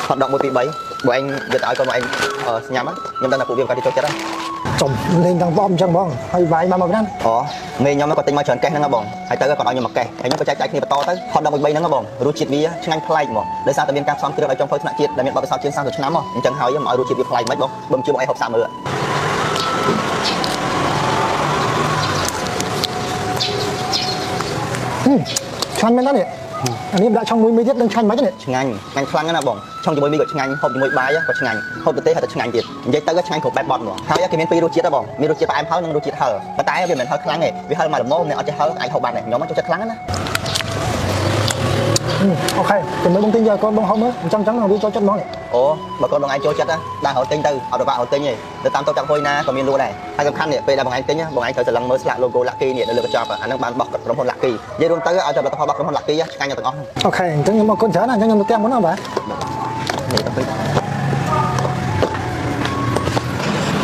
Hot dog 1 2 3បើឯងយកទៅឲ្យកូនមកឯងញ៉ាំខ្ញុំដឹងថាពួកវាគាត់ចូលចិត្តហ្នឹង ចំលេងទាំងបបអញ្ចឹងបងហើយវាយមកមកណា អូមេខ្ញុំគាត់ទិញមកច្រើនកេះហ្នឹងបងហើយទៅគាត់ឲ្យខ្ញុំមកកេះហើយខ្ញុំក៏ចែកចាយគ្នាបន្តទៅ hot dog 1 3ហ្នឹងបងរសជាតិវាឆ្ងាញ់ប្លែកហ្មងដោយសារតែមានការផ្សំគ្រឿងឲ្យចុងភៅថ្នាក់ជាតិដែលមានបទពិសោធន៍ជាង30ឆ្នាំហ៎អញ្ចឹងហើយមកឲ្យរសជាតិវាប្លែកមិនបងបើមិនជឿបងឯងហូបសាកមើល ឆ្ងាញ់មែនតើនេះអានេះដាក់ឆុងមួយមួយទៀតដឹងឆ្ងាញ់មិនទេនេះ ឆ្ងាញ់ឆ្ងាញ់ខ្លាំងណាស់បងឆុងជាមួយមីក៏ឆ្ងាញ់ហូបជាមួយបាយក៏ឆ្ងាញ់ហូបទៅទេហៅតែឆ្ងាញ់ទៀតនិយាយទៅក៏ឆ្ងាញ់គ្រប់បែបបត់ហ្មងហើយគេមានពីររសជាតិហ៎បងមានរសជាតិផ្អែមហឹរនិងរសជាតិហឹរប៉ុន្តែវាមិនមែនហឹរខ្លាំងទេវាហឹរមកល្មមអ្នកអត់ចេះហឹរអាចហូបបានដែរខ្ញុំចូលចិត្តខ្លាំងណាស់ OK ចាំមើលបងទិញយកកូនបងហូបមើលអញ្ចឹងអញ្ចឹងវាចូលចិត្តហ្មងនេះ អូបើកូនបងឯងចូលចិត្តណាដើររកទិញទៅអត់ពិបាករកទិញទេទៅតាមតូបចាក់ហុយណាក៏មានលក់ដែរហើយសំខាន់នេះពេលដែលបងឯងទិញបងឯងត្រូវស្រឡឹងមើលស្លាក logo Lucky នេះនៅលើកញ្ចប់អាហ្នឹងបានបោះក្រុមហ៊ុន Lucky និយាយរួមទៅឲ្យតែផលិតផលរបស់ក្រុមហ៊ុន Lucky ឆ្ងាញ់ទាំងអស់ហ្នឹង OK អញ្ចឹងខ្ញុំអរគុណច្រើនណាស់អញ្ចឹងខ្ញុំទៅផ្ទះមុនណាបាទ នេះទៅពេក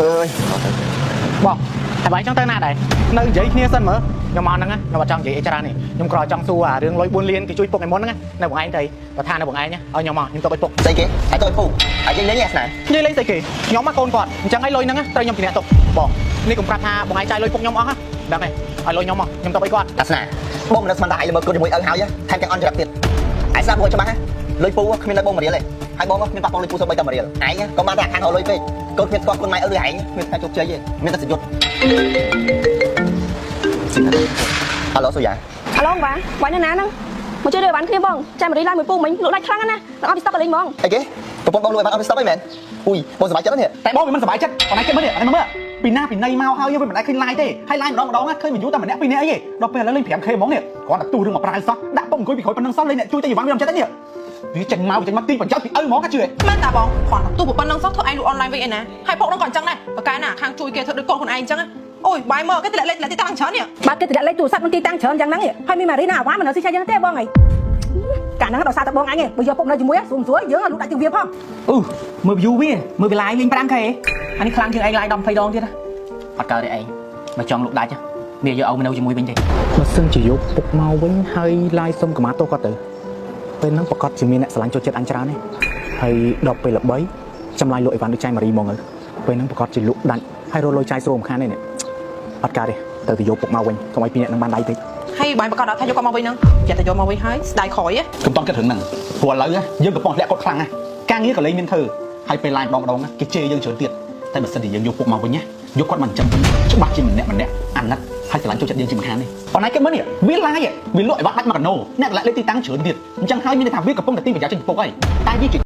អើយ បងហើយបងចង់ទៅណាដែរនៅនិយាយគ្នាសិនមើលខ្ញុំមកហ្នឹងខ្ញុំអត់ចង់និយាយអីច្រើនទេខ្ញុំគ្រាន់ចង់សួរអារឿងលុយ4លានគេជួយពុកឯមុនហ្នឹងនៅបងឯងទៅបើថានៅបងឯងឲ្យខ្ញុំមកខ្ញុំទៅឲ្យពុក ស្អីគេហើយទៅឲ្យពូហើយយើងលេងឯស្នា និយាយលេងស្អីគេខ្ញុំមកកូនគាត់អញ្ចឹងឲ្យលុយហ្នឹងត្រូវខ្ញុំជាអ្នកទុកបងនេះកុំប្រាប់ថាបងឯងចាយលុយពុកខ្ញុំអស់ដឹងទេឲ្យលុយខ្ញុំមកខ្ញុំទៅឲ្យគាត់ អាស្នាបងមិននឹកស្មានថាឯងល្មើគុណជាមួយឪហើយថែមទាំងអន់ចរិតទៀតឯស្នាបងច្បាស់លុយពូគ្មាននៅបងមួយរៀលទេហើយបងគ្មានប៉ះពាល់លុយពូសូម្បីតែមួយរៀលឯងក៏បានតែខានរកលុយពេកកូនគ្មានស្គាល់គុណម៉ែឪឬឯងគ្មានថាជោគជ័យទេមានតែសយុទ្ធហៅឡូសូយ៉ា អាឡូវ៉ាវ៉ានៅណាហ្នឹងមកជួយរើបានគ្នាបងចាំរីឡាយមួយពូមិញលក់ដាច់ខ្លាំងណាស់ដល់អស់ពីស្តុកលេងហ្មង អីគេប្រពន្ធបងលួចបានអត់ពីស្តុបអីមែនអ៊ុយបងសប្បាយចិត្តណាស់នេះ តែបងវាមិនសប្បាយចិត្តបងឯងគិតមើលនេះមើលពីណាពីណីមកហើយវាមិនដែលឃើញ live ទេហើយ live ម្ដងម្ដងឃើញ view តែម្នាក់ពីរនាក់អីទេដល់ពេលឥឡូវលេង 5K ហ្មងនេះគ្រាន់តែទូរឿងមកប្រាវសោះដាក់ពុកអង្គុយពីក្រោយប៉ុណ្្នឹងសោះលេងអ្នកជួយតែយីវ៉ាន់វាមិនចិត្តទេនេះវាចេញមកចេញមកទីបញ្ចប់ពីឪហ្មងជឿ មែនតាបងគ្រាន់តែទូប៉ុណ្ណឹងសោះធ្វើឯងលក់អនឡាញវិញឯណាហើយពុកនឹងក៏អញ្ចឹងដែរបកកែណាខាងជួយគេធ្វើដូចកូនខ្លួនឯងអញ្ចឹងអូយបាយមើលគេតម្លាក់លេខតម្លាក់ទីតាំងច្រើននេះ បើគេតម្លាក់លេខទូរស័ព្ទនឹងទីតាំងច្រើនយ៉ាងហ្នឹងហើយមានម៉ារីណាអាវ៉ាមិននៅស៊ីឆៃយ៉ាងទេបងអីកាលហ្នឹងដោយសារតែបងអញឯងបើយកពុកនៅជាមួយស្រួលស្រួលយើងលក់ដាច់ជាងវាផង អឺមើល view វាមើលវា live លេង 5K អានេះខ្លាំងជាងឯង live 10 20ដងទៀតណាអត់កើតទេឯងបើចង់លក់ដាច់មានយកឲ្យមកនៅជាមួយវិញទេ បើសិនជាយកពុកមកវិញហើយ live សុំកម្មាទោសគាត់ទៅពេលហ្នឹងប្រកាសជាមានអ្នកស្រឡាញ់ចូលចិត្តអញច្រើនទេហើយដល់ពេលល្បីចម្លាយលក់អីវ៉ាន់ដូចចៃម៉ារីហ្មងទៅពេលហ្នឹងប្រកាសជាលក់ដាច់ហើយរកលុយចាយស្រួលមិនខានទេនេះអត់កើតទេទៅទៅយកពុកមកវិញកុំឲ្យពីរអ្នកហ្នឹងបានដៃពេក ហើយបាយប្រកាសដល់ថាយកគាត់មកវិញហ្នឹងចិត្តតែយកមកវិញហើយស្ដាយក្រោយ កំតន់គិតរឿងហ្នឹងព្រោះឥឡូវយើងកំពុងធ្លាក់គាត់ខ្លាំងណាស់ការងារក៏លែងមានធ្វើហើយពេល live ម្ដងម្ដងគេជេរយើងច្រើនទៀតតែបើសិនជាយើងយកពុកមកវិញណាយកគាត់មកចិញ្ចឹមវិញច្បាស់ជាម្នាក់ម្នាក់អាណិតហើយស្រឡាញ់ចូលចិត្តយើងជាមិនខានទេប៉ុន្តែគេមើលនេះវា live វាលក់អីវ៉ាន់ដាច់មកកណោអ្នកតម្លាក់លេខទីតាំងច្រើនទៀតអញ្ចឹងហើយមានន័យថាវាកំពុងតែទីប្រយោជន៍ចេញពីពុកហើយតែវាជា